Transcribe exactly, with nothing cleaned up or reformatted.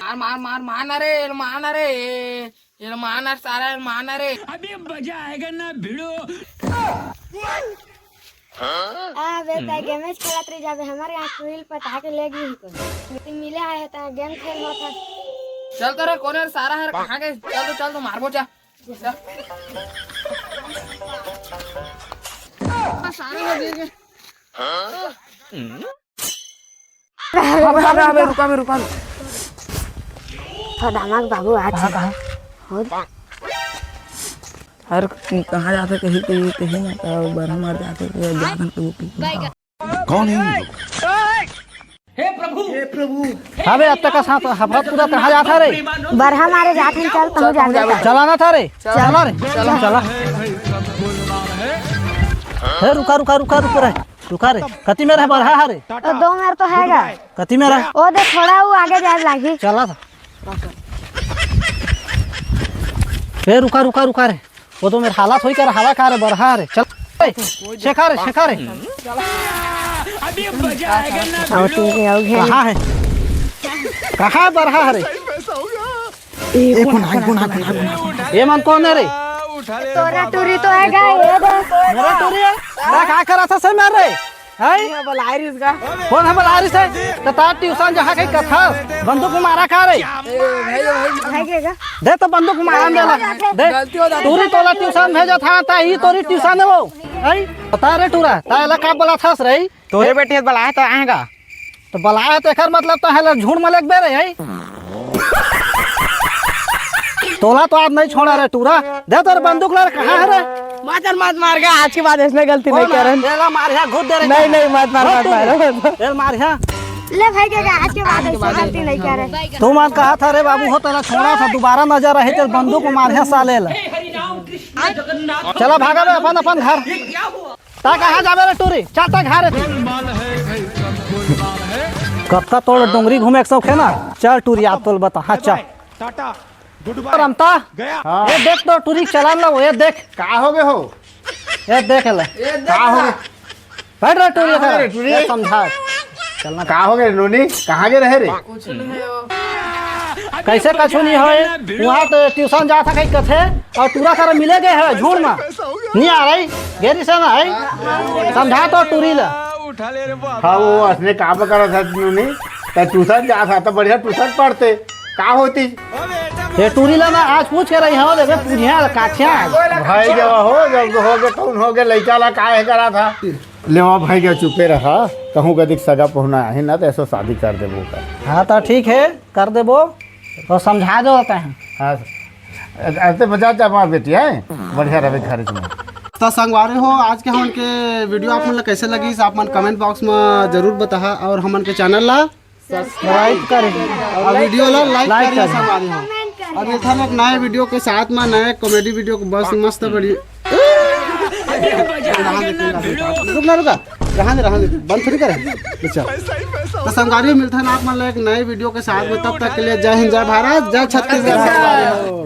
मार, मार, मार, मार ना रे, मार ना रे, ये मार ना सारा, मार ना रे। अभी मजा आएगा ना भिड़ो। अबे त गेमेज खेलत रही जाबे, हमर यहाँ कुइल पटा के ले गई कोन। मिले आए त गेम खेल होत है। चल तो रे, कोने सारा हर कहाँ गए? चल तो, चल तो, मारबो जा। चल। सारा हो गए। अबे, अबे, अबे, रुका, अबे, रुका। तो दामाद बाबू आज कहाँ, कहाँ? हो। हर कहाँ जाथे कही, कही, कही ना, का बरहा मार जाथे, का जाथन कबू कबू। कौन है ये लोग? हे प्रभु, हे प्रभु। अबे, अत्ता का साथ हफरत पूरा कहाँ जाथा रे? बरहा मारे जाथन, चल, तहूँ जाबे। चला ना था रे, चला रे, चला। हे, रुका, रुका, रुका, रुका रे, रुका रे। कति मेर हे बरहा हरे? ओ, दो मेर तो हैगा। कति मेर हे? ओ दे, थोड़ा वो आगे जाए लागी। चला था। ए, रुका, रुका, रुका रे। वो तो मेर हालत होई कर, हाला का रे, बरहा रे। चल। ए, शेखा रे, शेखा रे। अभी मजा आएगा ना। आओ, ठीक है, आओ, घेर। कहाँ है? कहाँ है बरहा रे? ए, कोन, कोन, कोन, कोन? ये मन कोन है रे? तोरा टूरी तो है गा, ये दे। मेरा टूरी है? मैं का करा था से मेर रे? हैं? ये बलाय रिस गा। कोन है बलाय रिस है? तो तार ट्यूशन जहाँ कहीं कथा, बंदूक मारा का रे? ए, भाई, भाई। भाई के गा? दे तो बंदूक मारा मेला। दे। गलती हो जाती। टूरी तोला ट्यूशन भेजा था, ता ही तोरी ट्यूशन है वो। हैं? बता रे टूरा, ता एला का बोला था रे? तोरे बेटी बलाय तो आएगा। तो बलाय तो एकर मतलब तो है ला झूठ में लेके बेरे है। तोला तो आज नहीं छोड़ा रे टूरा। दे तोर बंदूक ला रे, कहाँ है रे? माचर मत मार गा, आज के बाद इसने गलती नहीं करन। एला मार यहाँ घुस दे रे। नहीं, नहीं, मत मार, मत मार। एला मार यहाँ। ले भाई के आज के बाद ऐसे गलती नहीं करन। तू मन कहा था रे बाबू हो, तेला छोड़ा था, दोबारा नजर रहे तेरे बंदूक मार यहाँ साले ला। चला भागा बे अपन, अपन घर। ता कहाँ जाबे रे टूरी? चल ता घर रे। कतका तोर डोंगरी घूमे के शौक है ना? चल टूरी, आप तोल बता। हाँ, चल। टाटा, गुड बाय। रमता, गया। हाँ। ये देख तो टूरी चलान ला, ये देख। का हो गए हो? ये देख ले। ये देख का हो ना। गए? बैठ रे टूरी, का हो गए रे टूरी? ये समझा। चलना। का हो गए नोनी? कहाँ गए रहे रे? कुछ नहीं हो। कैसे कछु नहीं होए? वहाँ तो ट्यूशन जात है कहीं कथे और टूरा कर मिले गए है झूठ में। नहीं आ रही, गेरी से ना है। समझा तो टूरी ला। हाँ, वो असने काम करा था नोनी, तो ट्यूशन जात था तो बढ़िया ट्यूशन पढ़ते, का होती? ये टूरी ला ना आज पूछ के रही हो, देखे पूछिया काछिया। भाई जब हो, जब हो गए, कौन हो गए, लइका ला काहे करा था? लेवा भाई के चुपे रहा, कहूँ कदिक सगा पहुना आही ना, तो ऐसो शादी कर देबो का। हाँ, तो ठीक है, कर देबो, तो समझा दो होता है। हाँ, ऐसे मजा जा हमार बेटी है, बढ़िया रहे घर में। तो संगवारी हो, आज के हमन के वीडियो आप मन ला कैसे लगी, आप मन कमेंट बॉक्स में जरूर बताहा, और हमन के चैनल ला सब्सक्राइब करें और वीडियो ला लाइक लाइक करें, करें। संगवारी हो। अब मिलथन एक नए वीडियो के साथ में, नए कॉमेडी वीडियो को बस मस्त बढ़िया। रुक ना, रुका, रहने दे, रहने दे, बंद थोड़ी करे। अच्छा, तो संगवारी मिलथन आप मन ला एक नए वीडियो के साथ में, तब तक के लिए जय हिंद, जय भारत, जय छत्तीसगढ़।